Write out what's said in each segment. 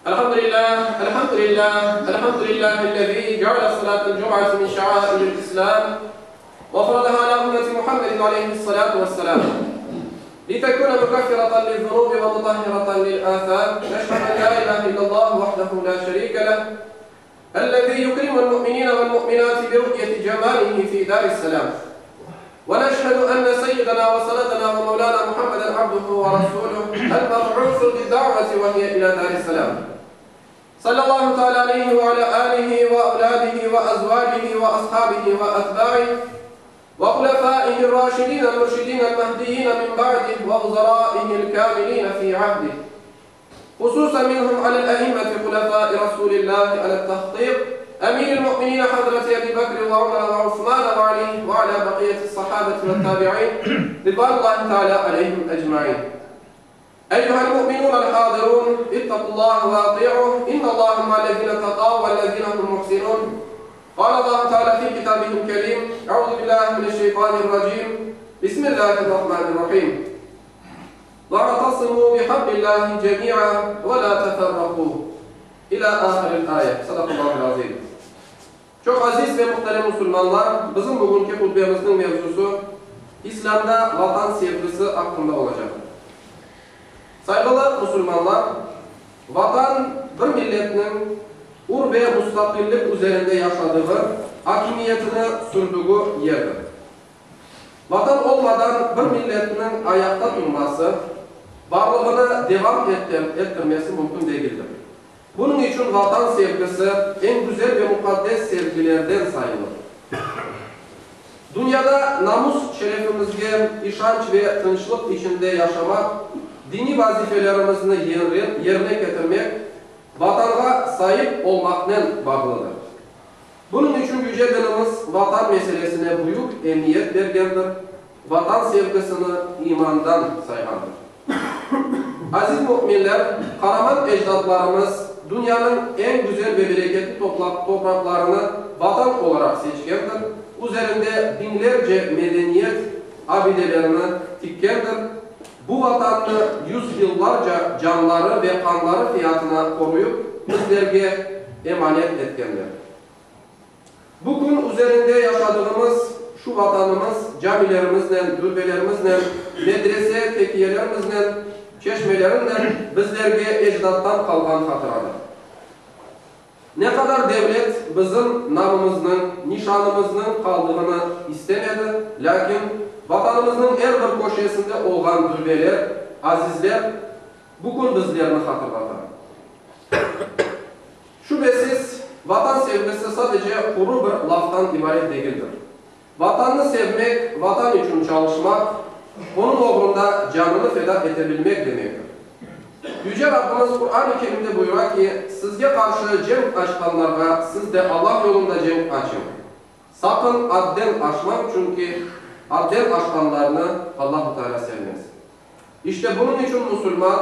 الحمد لله الحمد لله الحمد لله الذي جعل صلاة الجمعة من شعائر الإسلام وفرضها على أمة محمد عليه الصلاة والسلام لتكون مكفرة للذنوب ومطهرة للآثام نشهد أن لا إله إلا الله وحده لا شريك له الذي يكرم المؤمنين والمؤمنات برؤية جماله في دار السلام ونشهد أن سيدنا وسندنا ومولانا محمدا عبده ورسوله المبعوث بالدعوة وهي إلى دار السلام صلى الله تعالى عليه وعلى آله وأولاده وأزواجه وأصحابه وأتباعه وخلفائه الراشدين المرشدين المهديين من بعده ووزرائه الكاملين في عهده خصوصا منهم على الأئمة خلفاء رسول الله على التحقيق أمير المؤمنين حضرة أبي بكر وعمر وعثمان وعلي وعلى بقية الصحابة والتابعين رضوان الله تعالى عليهم أجمعين أيها المؤمنون الحاضرون اتقوا الله وأطيعوه إن الله مع الذين اتقوا والذين هم محسنون قال الله تعالى في كتابه الكريم أعوذ بالله من الشيطان الرجيم بسم الله الرحمن الرحيم واعتصموا بحبل الله جميعا ولا تفرقوا İlâ âhiril âye. Sadaqallâhul-azîm. Çoq aziz ve muhterem musulmanlar, bizim bugünki hutbemizniñ mevzusı İslâmda Vatan sevgisi aqqında olacaqtır. Sayğılı musulmanlar, Vatan, bir milletniñ ür ve mustaqillik üzerinde yaşadığı, akimiyetini sürdügi yerdir. Vatan olmadan bir milletniñ ayaqta turması, varlığını devam ettirmesi mümkün degildir. Bunıñ içün Vatan sevgisi eñ güzel ve muqaddes sevgilerden sayılır. Dünyada namus-şerefimizge işanç ve tınçlıq içinde yaşamaq, diniy vazifelerimizni yerine ketirmek Vatanğa saip olmaqnen bağlıdır. Bunıñ içün Yüce Dinimiz Vatan meselesine büyük emiyet bergendir, Vatan sevgisini imandan sayğandır. Aziz müminler, qaraman ecdatlarımız dünyanıñ eñ güzel ve bereketli topraqlarını Vatan olaraq seçkendir, üzerinde biñlerce medeniyet abidelerini tikkendir, bu Vatannı yüzyıllarca canları ve qanları fiyatına qoruyıp, bizlerge emanet etkenler. Bu kün üzerinde yaşadığımız şu Vatanımız camilerimiznen, dürbelerimiznen, medrese, tekiyelerimiznen, çeşmelerinen bizlerge ecdattan qalğan hatıradır. Ne qadar devlet bizim namımıznıñ, nişanımıznıñ qaldığını istemedi, lâkin Vatanımıznıñ er bir köşesinde olğan dürbeler, azizler bu kün bizlerni hatırlata. Şübesiz, Vatan sevgisi sadece quru bir laftan ibaret degildir. Vatannı sevmek, Vatan içün çalışmaq, onıñ oğrunda canını feda etebilmek demektir. Yüce Rabbimiz Quran-ı Kerimde buyura ki, Sizge qarşı cenk açqanlarğa siz de Allah yolunda cenk açıñ. Saqın adden aşmañ, çünki adden aşqanlarnı Allahu Teala sevmez. İşte bunıñ içün musulman,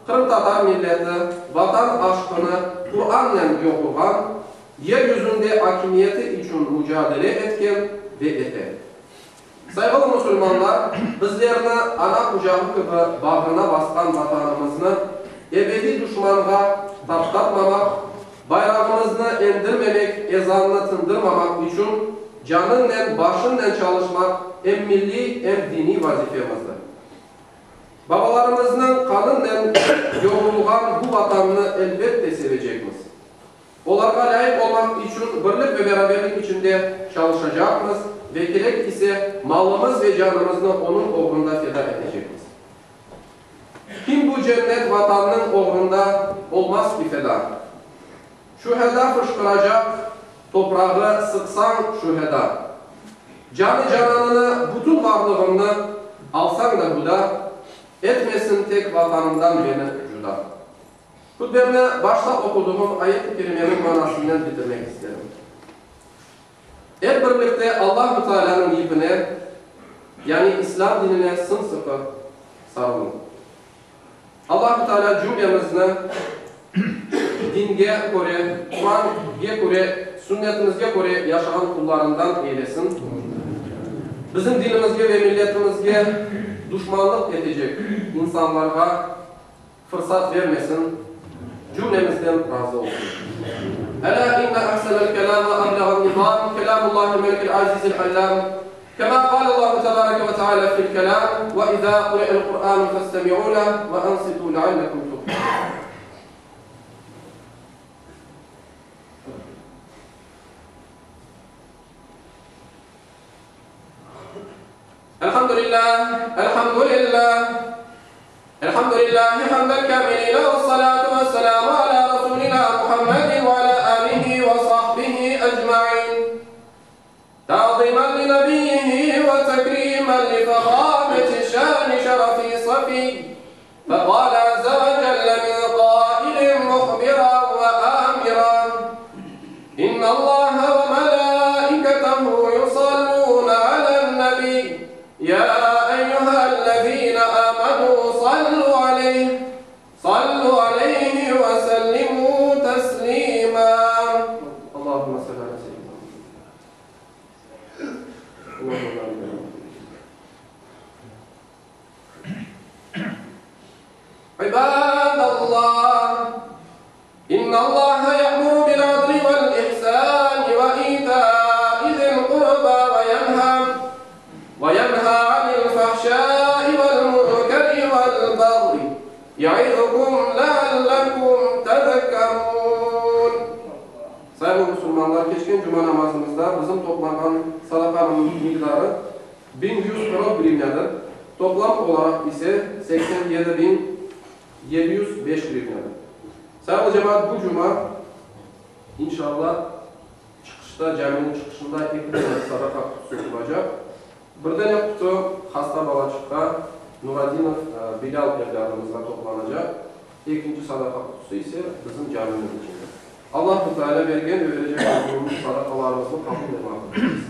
qırımtatar milleti Vatan aşqını Qurannen yoqurğan, yer yüzünde akimiyeti içün mucadele etken ve ete. Sayğılı musulmanlar, bizlerni ana qucağı kibi bağrına basqan Vatanımıznı ebediy duşmanğa taptatmamaq, bayrağımıznı endirmemek, ezannı tındırmamaq içün canıñnen, başıñnen çalışmaq em milliy, em diniy vazifemizdir. Babalarımıznıñ qanınen yoğrulğan bu Vatannı elbette sevecekmiz. Olarğa lâyıq olmaq içün birlik ve beraberlik içinde çalışacaqmız ve kerek ise malımız ve canımıznı onıñ oğrunda feda etecekmiz. Kim bu cennet Vatannıñ oğrunda olmaz ki feda? Şüheda fışqıracaq toprağı sıqsañ şüheda. Canı-cananını, bütün varlığımnı alsañ da buda, etmesin tek Vatanımdan meni cuda. Hutbemni başta oquduğım ayet-i kerimeniñ manasınen bitirmek isterim. Ep birlikte Allahu Tealânıñ yipine, yani İslâm dinine sım-sıqı sarılın. Allahu Tealâ cümlemizni dinge köre, Qurange köre, sünnetimizge köre yaşağan qullarından eylesin. Bizim dinimizge ve milletimizge duşmanlıq etecek insanlarğa fırsat vermesin. Cümlemizden razı olsun. Elâ inne ahsenel kelâm ve ebleğen nizâm kelâmullâhil melikil azizil allâm kemâ kâlellâhu tebâreke ve teâlâ fil kelâm ve izâ kuri'el Kur'ânu festemi'û leh ve ansitû leallekum turhamûn. Elhamdülillâh, elhamdülillâh, elhamdülillâhi hamden kâmilîne vessalâtu vesselâmu alâ Rasûlinâ Muhammedin ve alâ âlihi ve sahbihi ecmaîn. Ta'zîmen li nebiyyihi ve tekrîmen li fehâmeti şâni şerefi safî. Feqâle azze ve celle min qâilin muhbiran ve âmiran, İnnallâhe ve melâiketehu yusallûne alen-nebiy, yâ eyyühellezîne âmenû sallû aleyh, sallû aleyhi ve sellimû teslîmâ. Allahümme salli alâ seyyidinâ Muhammed. Allahümme barik alâ Muhammed. İbadallah, İnnallaha ya'muru bil adli vel ihsani ve ita'i zil qurba ve yenha ve yenha anil fahşai vel munkeri vel bagyi ya'izukum leallekum tezekkerun. Sayılı musulmanlar, keçken cuma namazımızda bizim toplanğan sadaqanıñ miqdarı 1140 grivnâdır, toplam olaraq ise 87705 grivnâdır. Sayılı cemaat, bu cuma, inşallah, çıqışta, caminiñ çıqışında eki dane sadaqa qutusı olacaq. Bir dane qutu hasta balaçıqqa, Nuradinov Bilâl evlâdımızğa toplanacaq, ekinci sadaqa qutusı ise bizim camimiz içindir. Allahu Teala bergen ve berecek olduğımız sadaqalarımıznı qabul ve mağfiret etsin.